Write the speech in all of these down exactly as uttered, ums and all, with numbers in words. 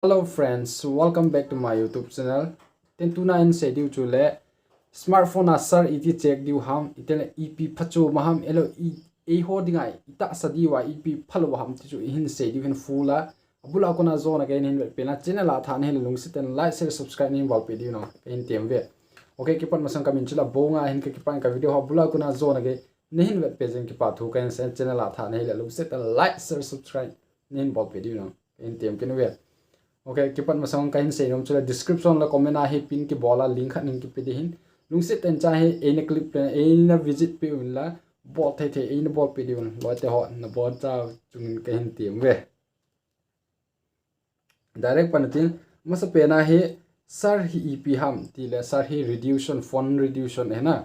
Hello friends, welcome back to my YouTube channel. Tin tuna in sei diu chu le smartphone a sar iti check diu ham, iti le ipi phachu ma ham, elo i, eiho dinga itahsa diu a ipi phalo ham ti chu ihin sei diu hin full a. Abula kona jona kahin hin vet pena channel a tha nahi le lungset in like, share, subscribe nahin bolpeh diu no kahin tem ve. Okay, kipat masang kamin chu la Bonga hin ka kipan ka video ho abula kona jona kahin vet peh jeng kipa thu kahin sei channel a tha nahi le lungset in like, share, subscribe nahin bolpeh diu no kahin tem kin ve. Okay, kipat masang kahin sei nom chu la description la comment a hi pin kibol a link khat nahin kipe ding hin. Lungset in cha hi eina click pe, eina visit pe un la bol thei thei eina bolpeh diu un. Loite ho na bol cha chungin kahin tem ve. Direct pan tin, masa pena hi sar hi ipi ham ti le sar hi reduction, phone reduction hi na.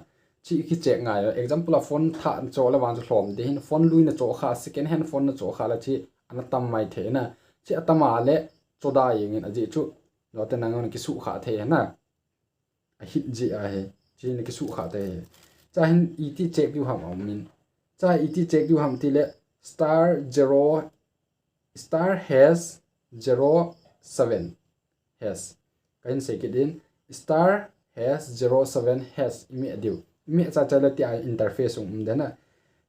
Chi ki check ngai. Example a phone thah cho le vang chu lhom ding hin, phone lui na cho kha, second hand phone na cho kha la chi ana tam mai thei na. Chi atam a le cho da jeng in ajeh chu. Lote nang na kisu kha thei na. A hit ji a hi. Chi na kisu kha thei. Cha hin iti check diu ham amin. Cha iti check diu ham ti le star zero star hash zero seven hash. Kahin sei kit in star hash zero seven hash imi diu. Imi cha cha le ti a interface um dena.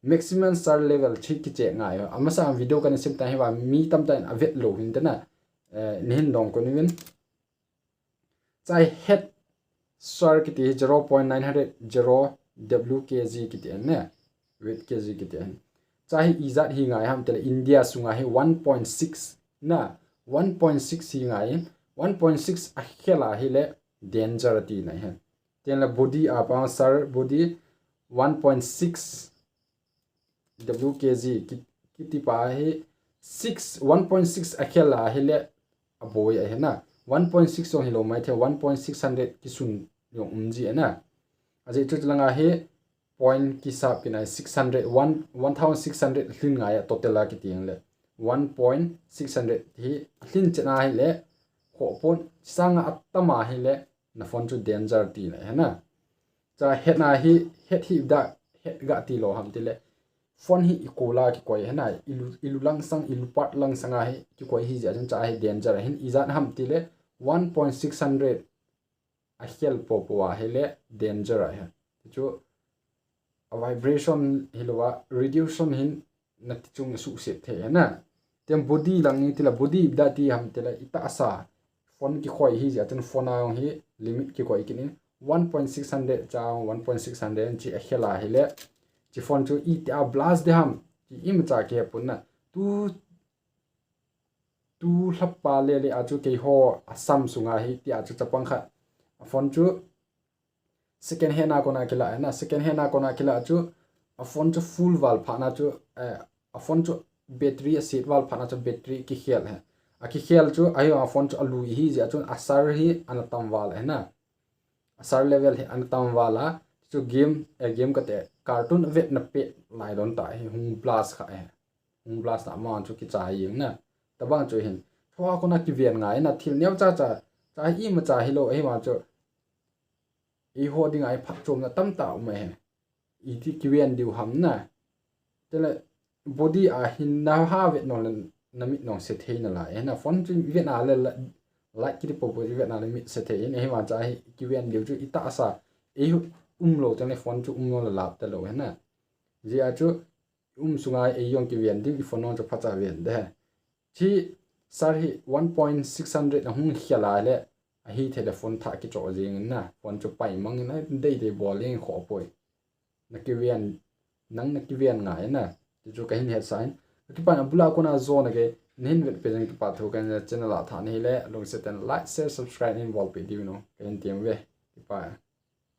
Maximum sar level chi ki check ngai. Amasa video kana sim ta hi va mi tam ta in a vet lo hin dena. Eh, nahin dong ko ni vin. Chai het sar kiti hi zero point nine hundred zero W K G kiti en ne. With K G kiti en. Chai hi ijat hi ngai ham tele India sunga hi one point six na. One point six hi ngai in. One point six a khel a hi le danger ti na hen. Tin la body a pang sar body one point six W K G ki, kiti pa hi six, one point six a khel a hi le a boi a hi na. One point six jong hi lo mai the, one point six hundred kisun jong um ji a na. Ajeh chu langa hi point kisap kina six hundred, one, one thousand six hundred hlin ngai a total a kiti le. One point six hundred hi hlin chena hi le kho pon sanga atam a hi le na phone chu danger ti na hi na. Cha het na hi, het hi da, het ga ti lo ham ti le. Phone hi i kola kikoi hi na, i lu, i lu lang sang, i lu part lang sanga hi kikoi hi jia chun cha hi danger hin ijat ham ti le one point six hundred a khel popo a hi le danger a hi. Ti chu a vibration hi lo a, radiation hin na ti chung suhset thei hi na. Tin body lang ni ti la body da ti ham ti la itahsa. Phone kikoi hi jia chun phone a hi limit kikoi kit in one point six hundred cha one point six hundred chi a khel a hi le. Chi phone chu iti a blast de ham. Chi ima cha ke pun na. Tu, tu hlapa le le a chu keiho a Samsung a hi ti a chu chapang khat. A phone chu second hand a kona kila na, second hand a kona kila chu a phone chu full val pha na chu, eh, a phone chu battery a set val pha na chu battery kikhel he. A kikhel chu a hi a phone chu a lui hi jia chun a sar hi ana tam val he na. A sar level hi ana tam val a chu game, eh, game kate cartoon vet na pe lai don ta hi hung blast kha he. Hung blast na ma chu kichai jeng na. Tabang chu hin. Chua kona kiven ngai na thil neo cha cha. Cha ima cha hi lo hi ma chu. Eiho dinga i phatchomna tamtah um e he. Iti kiven diu ham na. Tele body a hin na ha vet nong le na mit nong se thei na lai. Na phone chu vet na le la, like kiti popo vet na le mit se thei in. Hi ma cha hi kiven diu chu itahsa. Ei um lo tele phone chu um lo la lap ta lo he na. Jia chu um sunga ei jong kiven diu i phone nong chu phacha ven de he. Chi sar hi one point six hundred a hung khel a le a hi thei le phone thah kicho jing na phone chu pai mang in a dei dei bol jing kho poi. Na kiven, nang na kiven ngai na. Ti chu kahin het sa in. Kipa na bula kona jona kahin vet peh jeng kipa thu kahin channel a tha nahi le lungset in like, share, subscribe nahin bolpeh diu no. Kahin tem ve. Kipa.